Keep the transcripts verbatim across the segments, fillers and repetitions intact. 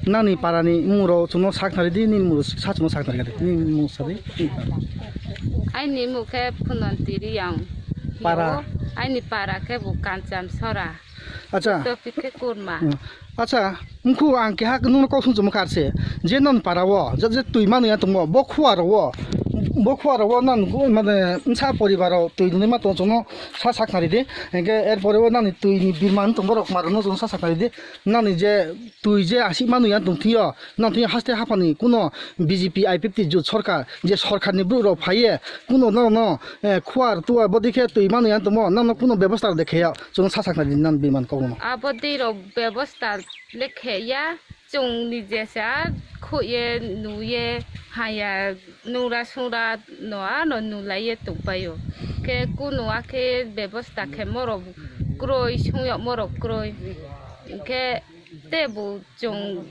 Nani parani muro chuno saknari di, nini muro sa chuno saknari di, nini muro sadi. Aini mukhe Phunanti Riyang. Para. Yo, aini para khe bo Kancham Sora. Acha. Topi khe Kurma. Hmm. Acha, mkhu ang keha nungno kok sung chumo kharse. Je non para wo, je, je twi manu ya tongmo, bo khuar wo. Bo khuar wo nan mane nsa poribar twi nunima tong chuno sa saknari di. Henge er pore wo nani twi ni birman tong borok maro no chuno sa saknari di. Nani je twi je asik manu ya tong thio, nang thio haste haphani kuno B J P I P F T jut sorkar, je sorkar ni bru rok phaiye, kuno no no, eh, khuar tuar bodi khe twi manu ya tongmo, nang no kuno bebosta rok de khe ya, chuno sa saknari di nan birman kok no. Abo dei rok bebosta le khe ya, chung ni je sa khuye nuye haya nungra sungra no ano nulaiye tongpaio. Khe kuno akhe bebosta khe morok kroi, sungyo morok kroi. Khe tebu chung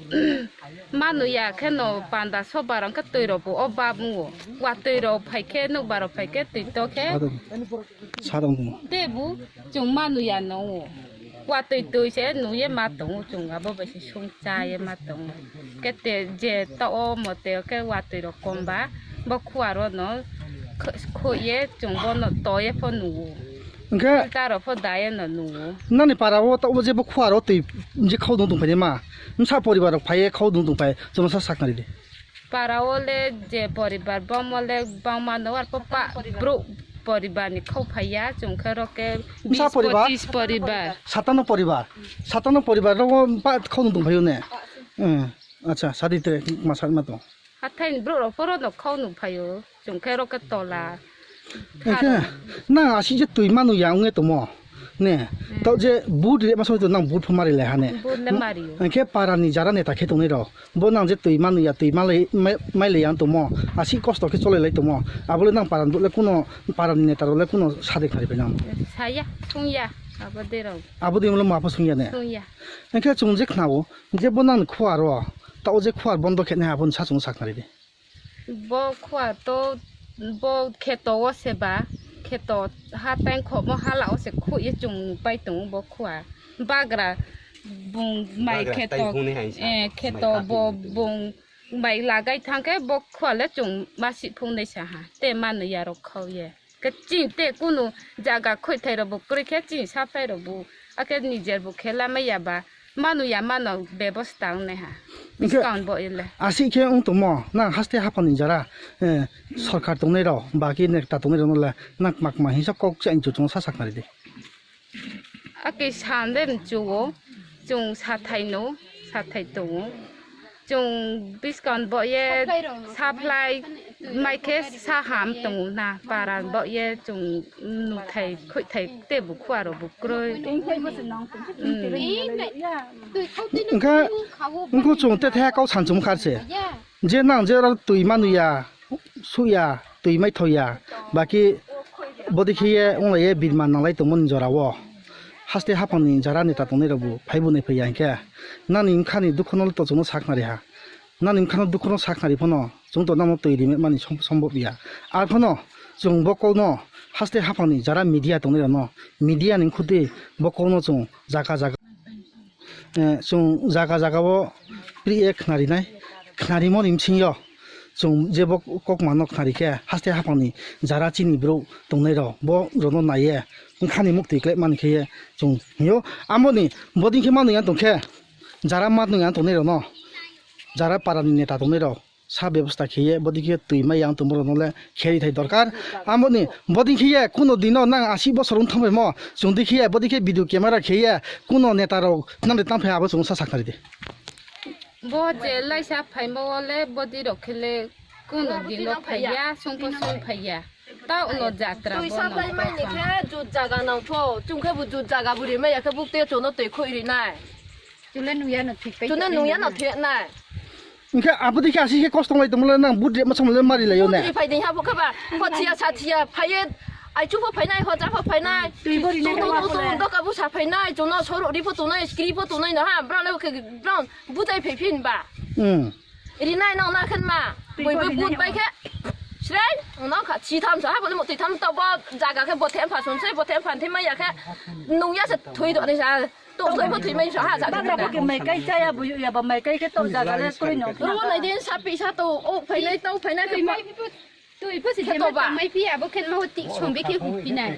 manu ya khe no panda sobar ang khe twi rok bo o bab wngo. Watwi rok phai khe nokbar rok phai khe twi to khe. Sadong, sadong. Tebu chung manu ya no wngo. Watwi twi se nuye ma tongo chung abo bai se sung chaye ma tongo. Kete je to o mote khe watwi rok kom ba bo khuaro no kh-, khoye chung bono toye pho nugo. Hwnkhe filter rok pho daye no nugo. Nani para o to je bo khuaro twi je khau dong tong phai ma. Nsa poribar rok phaiye khau dong tong phai chuno sa saknari di. Para o le je poribar, bomo le bangma no, ar po pa bru poribar ni khau phaiya, chung khe ro khe bis pochis poribar. Satano poribar, satano poribar ro pa khau nung tong phaio ne? Hmm, acha, sadi tre ma sa ma to. Hathai ni bru rok poro no khau nung phaio, chung khe ro khe tola. Hwnkhe nang asik je twi manu ya wngwi tongmo ne? Hmm. To je vote rima song nang vote pho mari lai ha ne? Vote le mari o. Hwnkhe para ni jara neta khe tongnai rok, bo nang je twi manu ya, twi malai, mai, mai lai ya wng tongmo, asik kosto khe cholai lai tongmo, abo le nang para ni le kuno, para ni neta rok le kuno sa de khnari pai nang? Saya, sung ya, abo de rok. Abo de mo le ma pho sung ya ne? Sung ya. Hwnkhe chung je khna o, je bo nang ni khuar o, ta o je khuar bondo khe nai abo ni sa chung sak nari de. Bo khuar to, bo kheto o se ba, kheto ha tang khomo hala o se khu ye chung pai tongo bo khuar. Bagra bung mai kheto, eh, kheto bo bung mai lagai thang khe bo khuar le chung ma si phung nai sa ha. Te manu ya rok khau ye. Khe chini te kunu jaga khoithai rok bo kwrwi khe chini saphai rok bo akhe nijer bo khe lamai ya ba manu ya mano bebosta wngnai ha. Hwnkhe discount bo ile. Asik khe wng tongmo nang haste haphang ni jara, eh, sorkar tongnai rok ba khe nekta tongnai rok no le nang kma kma hinsa kok chang chuchung sa saknari di. Ake sande mchugo, chung sathai no, sathai tongo. Chung buskang bo ye supply mai khe sa ham tongo na, para bo ye chung nuthai khuithai te bu khuaro bu kroi. Wngkha, wngkha chung te thaya kau san chum kha se. Je nang je oro twi manu ya, su ya, twi mai thoi ya, baki bodi khe ye wng lai ye birman nang lai tongmani jora o. Haste haphang ni jara neta tongnai rok bo phai bo nai phai ya hwnkhe, nani wngkha ni dukho no to chwngno sak nari ha. Nani wngkha no dukho no sak nari phano chwng to namo twi rimani som-, sombhob ya. Ar phano chwng bo kok no haste haphang ni jara media tongnai rok no media ni khutwi bo kok no chwng jaga jaga Eh, chwng jaga jaga o pri ye khnarinai, khnarimoni bsingyo chwng je bo kokma no khnari khe haste haphang ni jara chini bwrwi tongnai rok bo rok no nai ye wngkha ni muktwi khlai mani khe ye chwng hino. Amoni boding khe manwi ya tong khe jara manwi ya tongnai rok no, jara para ni neta tongnai rok sa bebosta khe ye bodi khe twi mai yang tong borok no le kheri thai dorkar. Amoni bodi khe ye kuno dino nang asi bosor wng thang mo chwng di khe ye bodi khe video camera khe ye kuno neta rok nang de tang phai abo chwng sa saknari de. Bo je laisa phaima o le bodi rok khe le kuno dino phai ya, sung po sung phai ya. Ta ulo jatra twi bo sa no phai mai ni khe jut jaga nang pho, chwng khe bo jut jaga bo ri mai ya khe buk te chwng no twi khoi ri nai. Chwle nung ya no thik pai. Chwle nung ya no thik nai. Hwnkhe abo dikhe asi khe kosto lai tongmole nang budri ma samle mari layo ne. Budri phai ding ha bo khe ba. Pho thiya sa thiya phai ye. Ai chu pho phai nai, ho ja pho phai nai. Twi bo ri nai. Chung ha chung bo chung le. Doka bu sa phai nai, chung no sorok ri pho chung nai, skri pho chung nai no ha. Brown le khe brown budai phai phin ba. Hmm. Ri nai nang na khen ma. Twi boi bo boi ri nai but bai ha. Khe. Sreng no kha chi tham sa ha bo le mo twi tham to bo jaga khe bo them pha sun se bo them pha them ma ya khe. Nung ya se thui do ni sa. Tok jai bo thwi mai sa ha sa. Baba bo ke mai kai chaya bo ya ba mai kai khe tok jaga le koi no. Ro nai din sa pi sa to o phai nai to phai nai khe ma. Twi pho se khe jema to ba. Mai pi abo khe ma ho tik som be khe hu pi nai.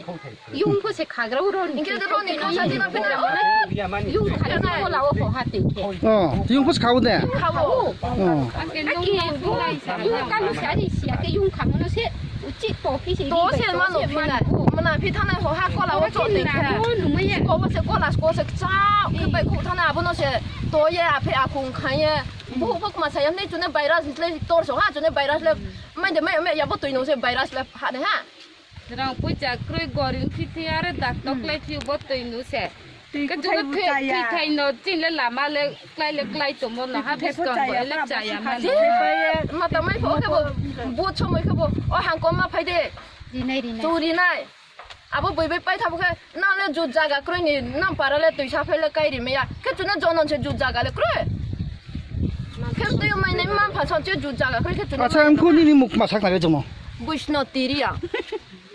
Yung pho se khagra ro ni. Inke de ro ni ko sa din na pi na. Yung khagra ko la o ho ha te khe. Oh, yung pho se khawo de. Khawo. Oh. Ang ke yung yung ka lu sa ri sia ke yung kha mo no se. Uchi to phi se. To se ma no phi na. Mana phi thana ho ha ko la o cho te khe. Ko se ko la ko se cha. Ke bai ko thana abo no se. To ye a phe a kung kha ye. Buhuk bo kwma sayam nei chune virus le tor so ha chune virus le mai de mai mai ya bo twi no se virus le ha de ha. Rang puja kroi gorin phithi are dak tok lai phi bo twi no se. Twi kuthai bo chaya. Twi thai no chin le lama le klai le klai to mo no ha. Twi bo chaya, le chaya ma. Mata mai pho khe bo bu chomoi khe bo o hang kom ma phai de. Rinai rinai. Tu rinai. Abo bui bai pai thabo khe, nang le jut jaga kroi ni, nang para le twi sa phai le kai ri maya. Khe chuna jonon se jut jaga le kroi. Khe twi mai nai man pha sa che jut jaga kroi khe chuna. Acha, ang ko nini muk ma sak na re jomo. Bushno Tiria.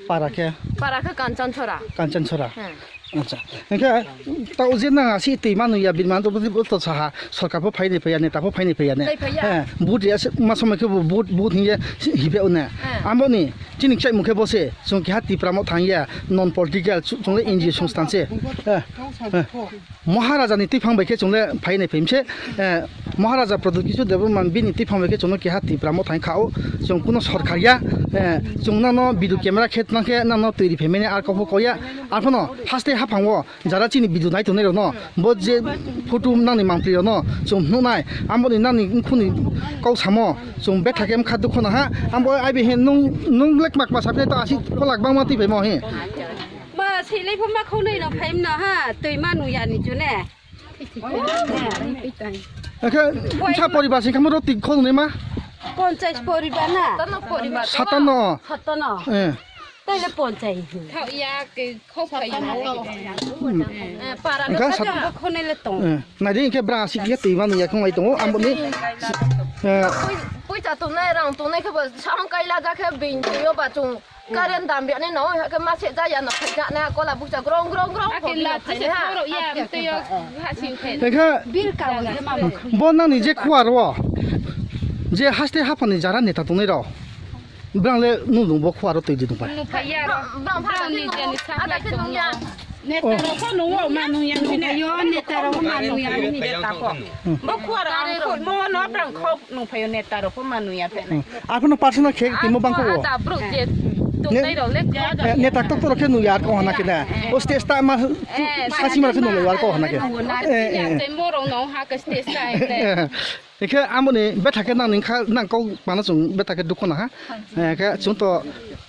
Para khe? Para khe Kanchan Chora. Kanchan Chora. Hmm. Acha. Engkhe ta ujir nang asi twi manu ya bin man to to saha. Sorkar pho phaini phaiya, neta pho phaini phaiya ne. Phai phaiya. Eh, vote ya se, ma somoi khe bo vote, vote hiye hibe one. Eh. Ambo ni chini kchai mukhe bo se, chwng keha Tipra mo thang ya, non political, chu-, chwng le N G O songsthan se. Eh, eh. Maharaja ni twiphang bai khe chwng le phaini phim se. Eh, Maharaja Pradyut Kishore Debbarma bini twiphang bai khe chwng no keha Tipra mo thang kha o. Chwng kuno sorkar ya. Eh, chwng nang no video camera khe tnang khe nang no twi ri phaimani ar kok pho kok ya. Ar phano haste haphang o Jara chini video nai tongnai rok no, bo je photo nangni mangpli rok no chwng phunuk nai, amo ni nangni khuni kok samo chwng betha khe mkha dukho no ha, amo ai be he nung, nung lek mak ma sapre to asi kolak bangma twi phaimo he. Ba silai pho ma khonai no phaim no ha, twi ma nuya ni june. Akhe sa poribar sing kamo roti khonai ma? Ponchas poribar na? Satano. Satano. Eh. Taile ponchai. Thau ya ke khok khai mo. Hmm. Eh, para. Engkha sat- Bo khonai le tong. Eh, nai ding ke bra sik ya twi manu ya khong lai tongo, ambo ni. Eh. Pui, pui cha tongnai, rang tongnai khe bo sahang kaila ja khe bing yo ba chung. Current dam biya ni no, ha ke ma se ja ya no khai ja na, kola bukcha grong, grong, grong. Ake la khai ha. Ro ya, te yo, ha sing khai. Engkha. Bil ka wo je ma. Bo nang ni je khuar wo. Je haste haphani jara neta tongnai rok. Brang le nung nung bo khuaro twi di nung pai. Nung phai ya ro. Brang, brang, brang ni jani sa ada ke nung ya. Neta rok pho nung o ma nung ya ni ne. Yo neta rok ma nung ya ni neta ko. Bo khuaro ang ko mo no brang khok nung phai yo neta rok pho ma nung ya phe. Aphano personal khe timo bang ko. Ada bro je. Tongnai rok le. Neta tok tok khe nung ya ko hana ke na. O stage ta ma. Sasi ma khe nung ya ko hana ke. Te mo rok no ha ke stage ta. Hingkhe amoni betha khe nang ni kha, nang kok mano chwng betha khe dukho na ha. Hingkhe chwng to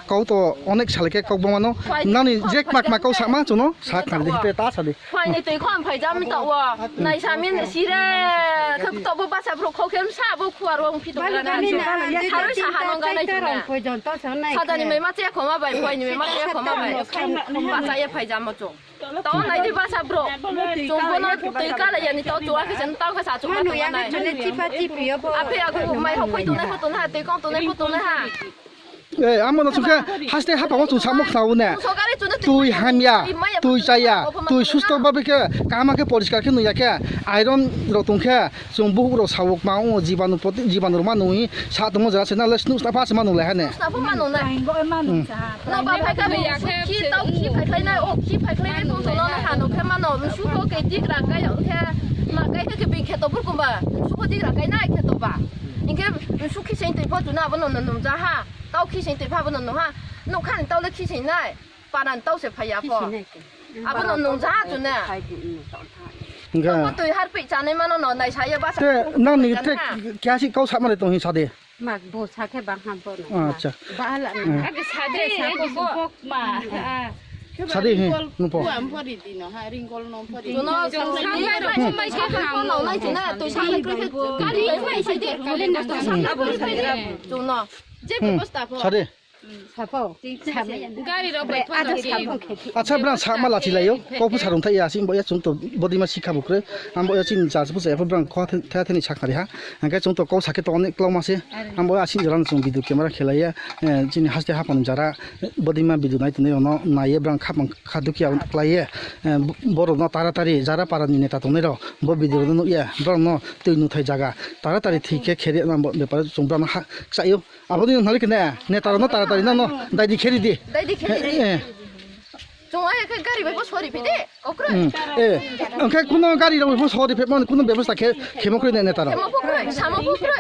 kok to onek sal khe kok bo mano. Nang ni je kma kma kok sama chwng no sa khna di, te ta sa di. Phai ni twi khon phai jam ta wa. Nai sa min si re. Khe to bo basa bro kho khe sa bo khuar wong phi to na. Tharwi sa ha nong ga nai chwng ne. Sa da ni mai ma che khoma bai, phai ni mai ma che khoma bai. Basa ye phai jam mo chwng. Tao nai di basa bro. Chwng bono twi kala yani tao chwng akhe sen tao khe sa chwng ma tong nai. Ape aku mai hok khoi tongnai pho tongnai ha, twi kong tongnai pho tongnai ha. Eh, amo no chwng khe haste hapang o chwng samo khna o ne. Twi hamya, twi chaya, twi susto babe khe kaham khe poriskar khe nung ya khe iron rok tong khe. Chwng buhuk rok sawuk ma o jibanu poti, jibanu rok ma nungwi sa tongmo jora se na le snus ta pa se ma nung lai ha ne. Snus ta pa ma nung nai. Ai, bo ma nung sa. No ba phai ka bo khi tau khi phai khlai nai, o khi phai khlai nai phung tong no ha no khe ma no. Msu ko ke dik ra kai o khe ma kai khe bi khe to bur kum ba. Msu ko dik ra kai nai khe to ba. Inke msu khi seng tei pho tu na bo no no nung ja ha. Tau khi seng tei pha bo no no ha. No kha ni tau le khi seng nai. Paran tau se phai ya pho. Abono nung ja chu ne. Hingkha. Twi har pi chanai mano no nai sa ya ba sa. Te nang ni te kya si kau sa mare tong hi sa de. Mak bo sa khe bang ham bo no. Acha. Ba la. Ake sa de, sa ko bo ma. Sa de hi, nupo. Am pori di no ha, ringol no pori. Chuno, chuno, nai chu na, twi sa khe kri kri kari mai sa de. Chuno. Je ko bosta pho. Sa de. Sapo. Gari rok bai phano. Acha brang sama lachi layo. Kopu sarung thai ya sim boya chung to body ma sikha bukre. Am boya chin cha pu cha brang kho the the ni sakari ha. Angke chung to kau sake to onek klau ma se. Am boya asin jaran chung video camera khelaya. Chini haste hapan jara body ma video nai tuni ono naiye brang khapang kha dukya klaiye. Borok no taratari jara para ni neta tongnai rok bo video no nukya. Borok no twi nuthai jaga taratari thike kheri na bepar chung brang ha ksayo. Aboni nali kene, netaro no taratari no, no, daidi kheri di. Daidi kheri di. Eh, eh. Chunga ya khe gari bai bo sori phi de, okra. Hmm. Eh, angkhe kuno gari rok bo sori phi mon kuno bebosta khe khemo khri ne netaro. Khemo pokra, sama pokra.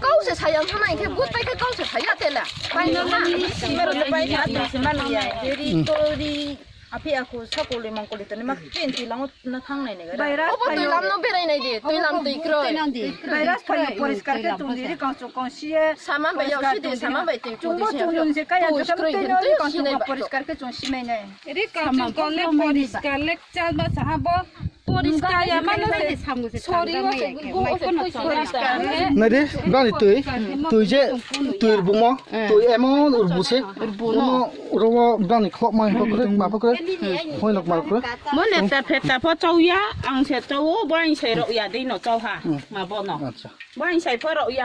Kau se sayang thana khe but pai khe kau se saya tela. Pai no na ni simaro to pai na to se man ya. Deri tori. Aphi aku sakole mangkole toni mak chen twi lango na thang nai ne gara. Virus obo twi lam no berai nai di, twi lam twi kroi. Virus phayo poriskar khe tong di, ri kong chuk kong siye. Saman bai yau si di, saman bai twi chung di se. Chung je kaya je kam twi no ri kong chuk poriskar khe chung si mai nai. Ri kong chuk kong le poriskar le chal ba saha bo poriskar ya ma no se sori o se go o se poriskar. Nai de, bani twi, twi je, twi bumo, twi emo urbu se. Urbu no. Rogo brani khok mai pokre, ma pokre. Hoi nok ma pokre. Mo neta pheta pho chau ya, ang se chau, bo ang se rok ya dei no chau ha. Ma bo no. Acha. Bo ang se pho rok ya.